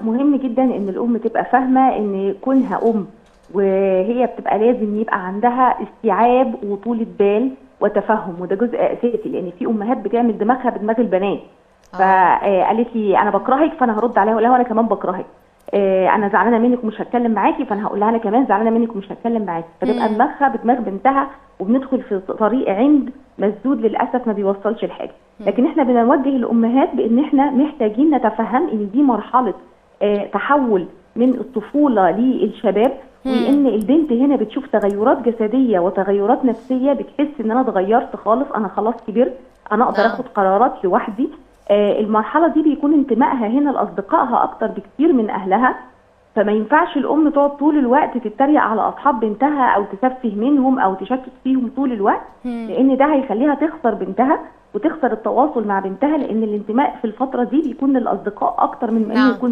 مهم جدا ان الام تبقى فاهمه ان كونها ام، وهي بتبقى لازم يبقى عندها استيعاب وطولة بال وتفهم، وده جزء اساسي، لان في امهات بتعمل دماغها بدماغ البنات. فقالت لي انا بكرهك، فانا هرد عليها اقول لها انا كمان بكرهك. انا زعلانة منك ومش هتكلم معاكي، فانا هقول لها انا كمان زعلانة منك ومش هتكلم معاكي. فتبقى دماغها بدماغ بنتها، وبندخل في طريق عند مسدود للاسف ما بيوصلش لحاجة. لكن احنا بنوجه الامهات بان احنا محتاجين نتفهم ان دي مرحلة تحول من الطفولة للشباب، وان البنت هنا بتشوف تغيرات جسدية وتغيرات نفسية، بتحس ان انا اتغيرت خالص، انا خلاص كبرت، انا اقدر اخد قرارات لوحدي. المرحلة دي بيكون انتمائها هنا لاصدقائها اكتر بكتير من اهلها، فما ينفعش الام تقعد طول الوقت تتريق على اصحاب بنتها او تسفه منهم او تشكك فيهم طول الوقت، لان ده هيخليها تخسر بنتها وتخسر التواصل مع بنتها، لان الانتماء في الفترة دي بيكون للاصدقاء اكتر من انه يكون